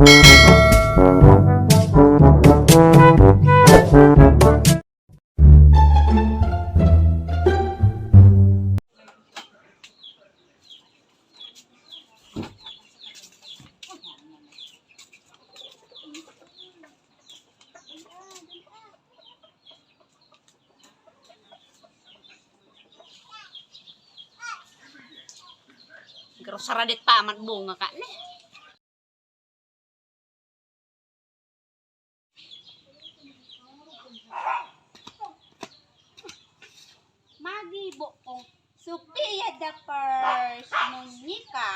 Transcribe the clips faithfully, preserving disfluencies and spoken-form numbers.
Pero saradit pa man bunga ka ni. Magibo ko. Sophia the First, Monica.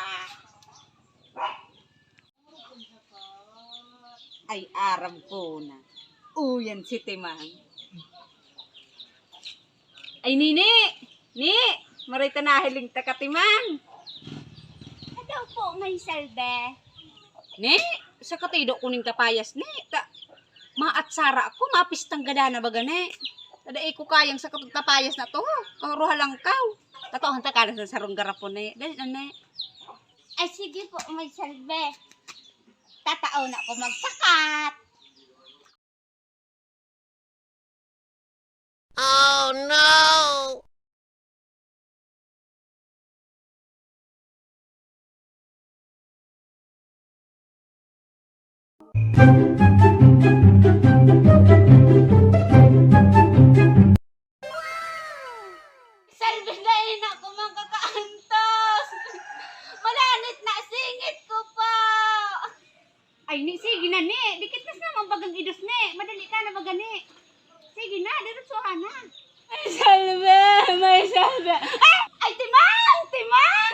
Ay, aram ko na. Uyan si Timang. Ay, Nini! Ni! Maray ta nahiling ta ka, Timang. Adaw po, may salbe. Ni, sa katido kuning kapayas, ni. Ta, maatsara ako, mapistang gada na baga, ni. Tada ko kayang sa katong kapayas na to, karuha lang kaw. Tatohan ta ka na sa sarong garapon, ni. Dali na, ni. Ay, sige po, may salbe. Tatao na ako magsakat. Oh, no! Salve na ina ko, mga kaantos! Malanit na singit ko po! Ay, ni, sige na, ni. Dikit na sa mga bagang idos, ni. Madali ka na baga, ni. Sige na, diretsohan na. May salve! May salve! Ah! Ay, Timang! Timang!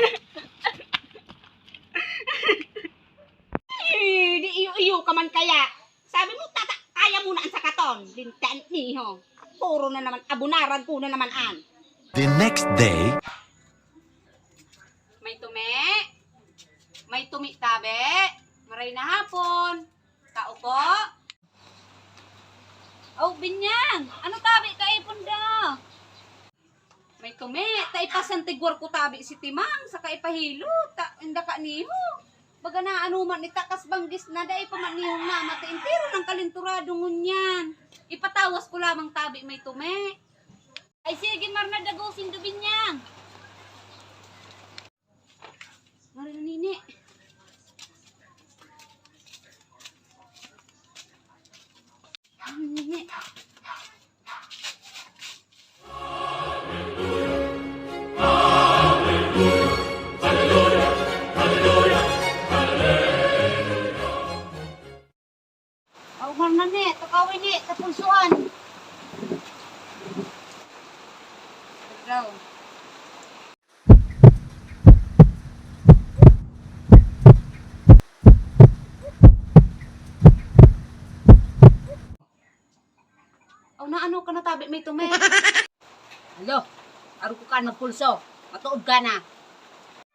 Ay, di iyo-iyo ka man kaya. Sabi mo, tata, kaya mo na ang sakaton. Lintan niho. Puro na naman, abunaran ko na naman an. The next day. May tumi? May tumi, tabi? Maray na hapon. Tao po? Oh, Binyang! Ano tabi kaipon da? May tumi, ta ipasantigwar ko tabi si Timang, saka ipahilot, ta inda ka niho. Baga na ano man, itakas banggis na, dai pa man nihong namati, entero ng kalinturado ngunyan. Ipatawas ko lamang tabi may tumi. Ay, sige, marna dagosin do, Binyang. Mari na, Nini. Ano, Nini? Aw, marna ni, tukawi ni, tapulsuan. Daw. Aw, naano ka na tabi may tumi? Alo, aro ko kan magpulso. Matuod ka na.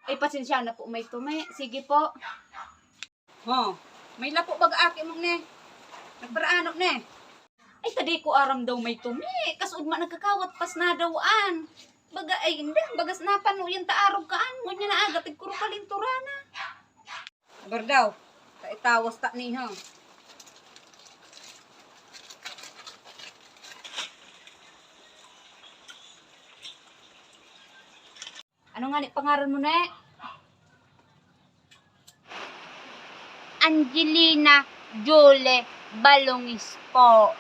Ay, pasensya na po, may tumi. Sige po. Ho, may lapo baga aki mo ni. Nagparaanop ni. Ay, tadi ko aram daw may tumi. Kasuod man nagkakawat pas nadawaan. Baga ay inda, bagas napano yan ta arog kaan. Ngunyan na aga, tigkuro kalinturana. Abar daw, ta itawas ta niha. Ano nga ni pangaran mo, ne? Angelina Jolie Balongis po.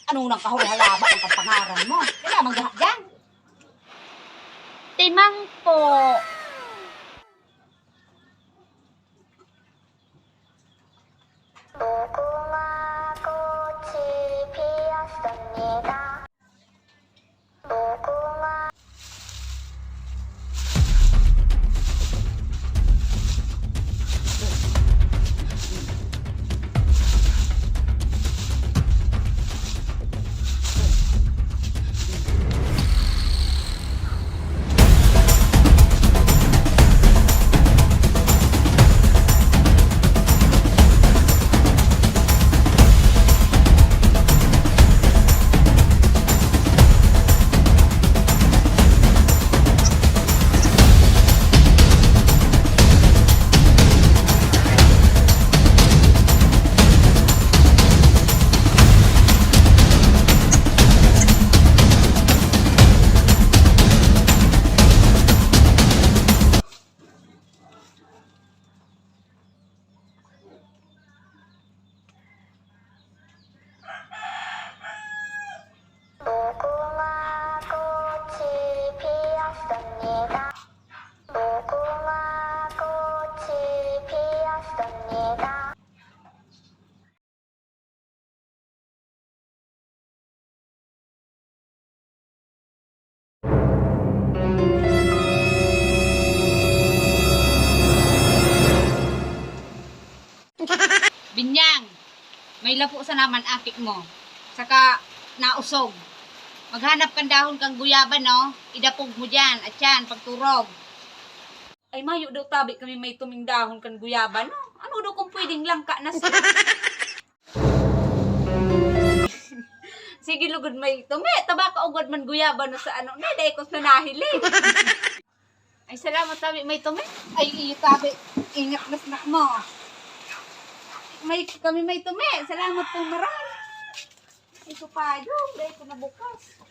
Ano nang kahuri halaba ang pangaran mo? Kaya manggaha dyan. Timang po. May lapo sana man aki mo. Saka nausog. Maghanap kan dahon kan guyaba, no? Idapog mo diyan, at yan, pagturog. Ay, mayo daw tabi kami may tuming dahon kan guyaba, no? Ano daw kung pwedeng langka na siya? Sige, lugod may tumi. Tabaka ugod man guyaba, no, sa ano, na, dai ko na nahili. Ay, salamat, tabi may tumi. Ay, iyo, tabi. Ingat na snack mo. May, kami may tumi. Salamat po, maray. Ito pa, yung, dai ko na bukas.